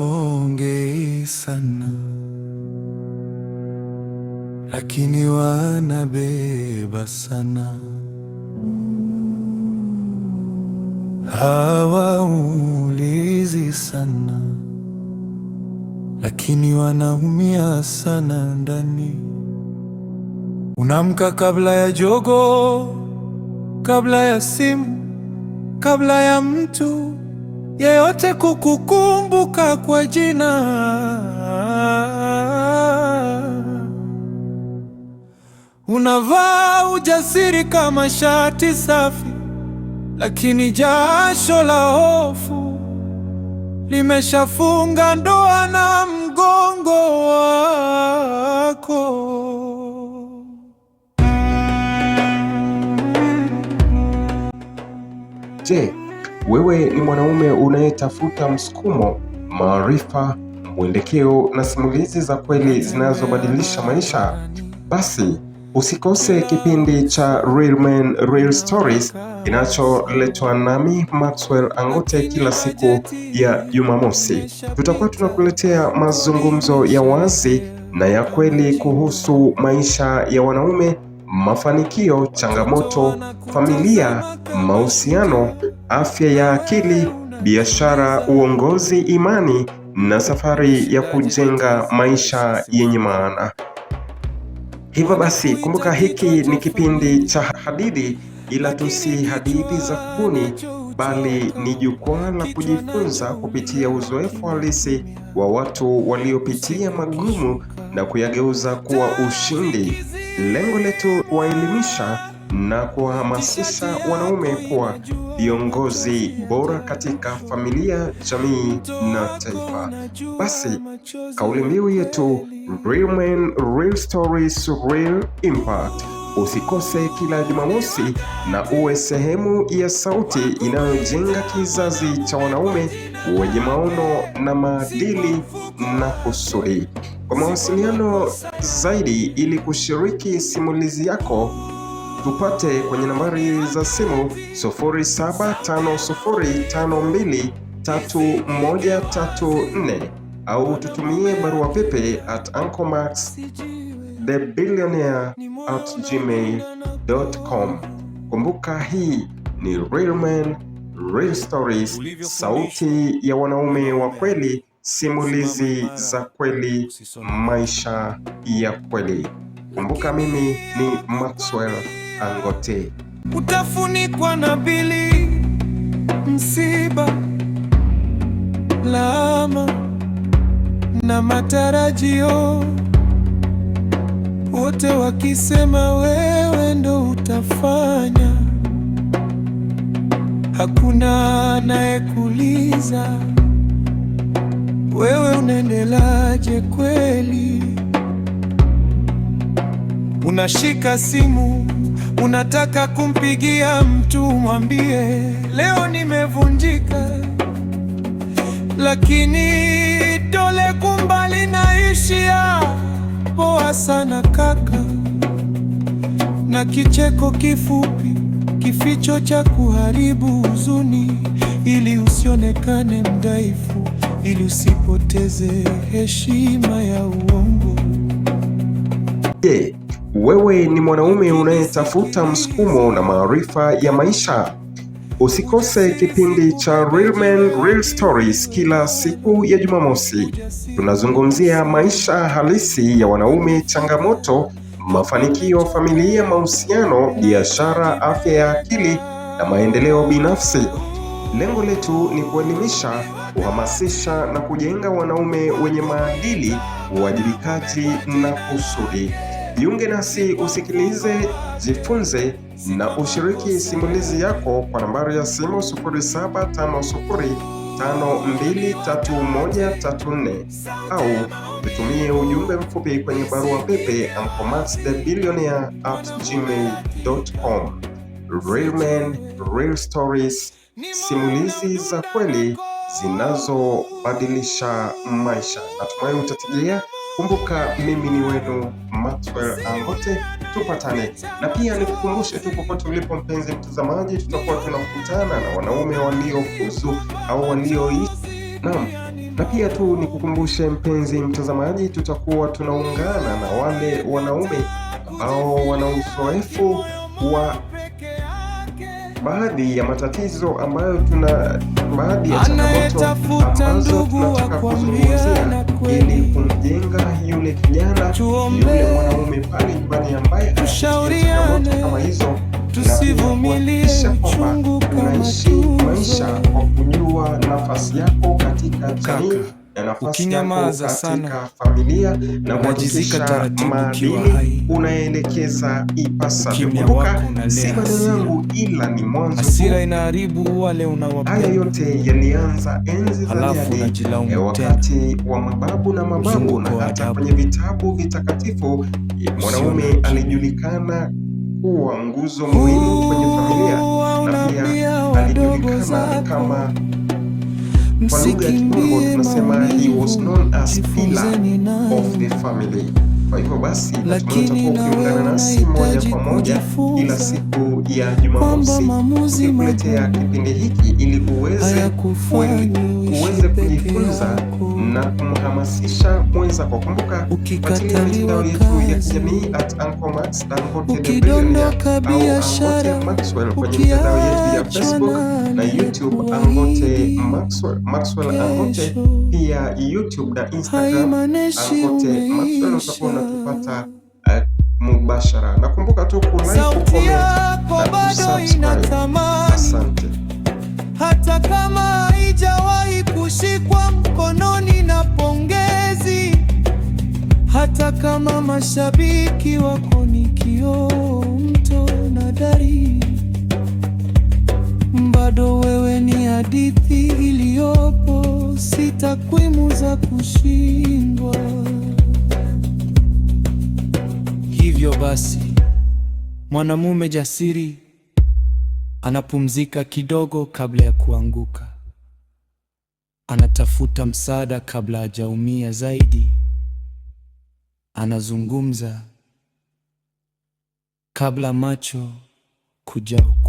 Hawaongei sana, lakini wanabeba sana. Hawaulizi sana, lakini wanaumia sana ndani. Unaamka kabla ya jogoo, kabla ya simu, kabla ya mtu yeyote kukukumbuka kwa jina. Unavaa ujasiri kama shati safi, lakini jasho la hofu limeshafunga ndoa na mgongo wako. Je, wewe ni mwanaume unayetafuta msukumo, maarifa, mwelekeo na simulizi za kweli zinazobadilisha maisha? Basi usikose kipindi cha Real Men Real Stories kinacholetwa nami Maxwell Angote kila siku ya Jumamosi. Tutakuwa tunakuletea mazungumzo ya wazi na ya kweli kuhusu maisha ya wanaume, mafanikio, changamoto, familia, mahusiano, afya ya akili, biashara, uongozi, imani na safari ya kujenga maisha yenye maana. Hivyo basi, kumbuka hiki ni kipindi cha hadithi, ila tu si hadithi za kubuni, bali ni jukwaa la kujifunza kupitia uzoefu halisi wa watu waliopitia magumu na kuyageuza kuwa ushindi. Lengo letu kuwaelimisha na kuwahamasisha wanaume kuwa viongozi bora katika familia, jamii na taifa. Basi kauli mbiu yetu Real Men, Real Stories, Real Impact. Usikose kila Jumamosi na uwe sehemu ya sauti inayojenga kizazi cha wanaume wenye maono na maadili na kusudi. Kwa mawasiliano zaidi ili kushiriki simulizi yako, tupate kwenye nambari za simu 0750523134 au tutumie barua pepe at unclemaxthebillionaire@gmail.com. Kumbuka hii ni Real Men, Real Stories, sauti ya wanaume wa kweli, simulizi za kweli, maisha ya kweli. Kumbuka mimi ni Maxwell Angote. Utafunikwa na bili, msiba, lawama na matarajio, wote wakisema wewe ndo utafanya. Hakuna anayekuuliza wewe unaendelaje kweli. Unashika simu, unataka kumpigia mtu mwambie leo nimevunjika, lakini dole gumba linaishia poa sana kaka, na kicheko kifupi, kificho cha kuharibu huzuni, ili usionekane mdhaifu, ili usipoteze heshima ya uongo. Je, wewe ni mwanaume unayetafuta msukumo na maarifa ya maisha? Usikose kipindi cha Real Men Real Stories kila siku ya Jumamosi. Tunazungumzia maisha halisi ya wanaume, changamoto, mafanikio, familia, mahusiano, biashara, afya ya akili na maendeleo binafsi. Lengo letu ni kuelimisha, kuhamasisha na kujenga wanaume wenye maadili, uwajibikaji na kusudi. Jiunge nasi usikilize, jifunze na ushiriki simulizi yako kwa nambari ya simu 0750523134 au tutumie ujumbe mfupi kwenye barua pepe unclemaxthebillionaire@gmail.com. Real Men, Real Stories, simulizi za kweli zinazobadilisha maisha. Natumai utategea. Kumbuka mimi ni wenu Maxwell Angote, tupatane. Na pia nikukumbushe tu, popote ulipo mpenzi mtazamaji, tutakuwa tunakutana na wanaume waliofuzu au walioishi Naam, na pia tu nikukumbushe mpenzi mtazamaji, tutakuwa tunaungana na wale wanaume ambao wana uzoefu wa baadhi ya matatizo ambayo tuna baadhi ya changamoto Anayetafuta ambazo ndugu wa tunataka kuambiana kuzungumzia kweli. ili kumjenga yule kijana, yule Tuombe, mwanaume pale nyumbani ambaye anapitia tushauriane, changamoto kama hizo, na pia tusivumilie kuhakikisha kwamba uchungu kama unaishi maisha tuzo. kwa kujua nafasi yako katika jamii Kaka, na nafasi yako ukinyamaza katika sana familia na unajizika kuhakikisha taratibu ukiwa maadili hai. unaelekeza ipasavyo. Ukimya Kumbuka, wako unalea si maneno hasira. yangu ila ni mwanzo tu. Hasira inaharibu wale Haya unawapenda, yote yalianza enzi za halafu jadi, unajilaumu tena. wakati wa mababu na mababu, na Mzunguko wa hata adabu kwenye vitabu vitakatifu usio mwanaume na akili. alijulikana kuwa nguzo muhimu kwenye familia Huwa na pia unaambia wadogo alijulikana zako kama, kwa lugha ya Kimombo msikimbie tunasema he was maumivu, known as pillar jifunzeni of the nayo. family. Kwa hivyo basi, natumai Lakini utakuwa na ukiungana wewe nasi moja unahitaji kwa moja kila kujifunza siku ya kwamba Jumamosi maamuzi tukikuletea magumu kipindi hiki ili hayakufanyi uishi uweze peke kujifunza yako. na kumhamasisha mwenzako. Kumbuka, fuatilia mitandao Ukikataliwa yetu ya kazi, kijamii at Uncle Max Dangote the Billionaire ukidondoka au Angote biashara, Maxwell kwenye mitandao yetu ya ukiachwa Facebook na na YouTube Angote aliyekuahidi Maxwell, Maxwell Angote, kesho, pia YouTube na Instagram haimaanishi Angote Maxwell, utakuwa umeisha. unatupata mubashara. Na kumbuka tu kulike, Sauti kucomment yako na bado ina kusubscribe. thamani, Asante. hata kama haijawahi kushikwa mkononi na pongezi, hata kama mashabiki wako ni kioo, mto na dari, bado wewe ni hadithi iliyopo, si takwimu za kushindwa. Hivyo basi, mwanamume jasiri anapumzika kidogo kabla ya kuanguka, anatafuta msaada kabla hajaumia zaidi, anazungumza kabla macho kujaa hukumu.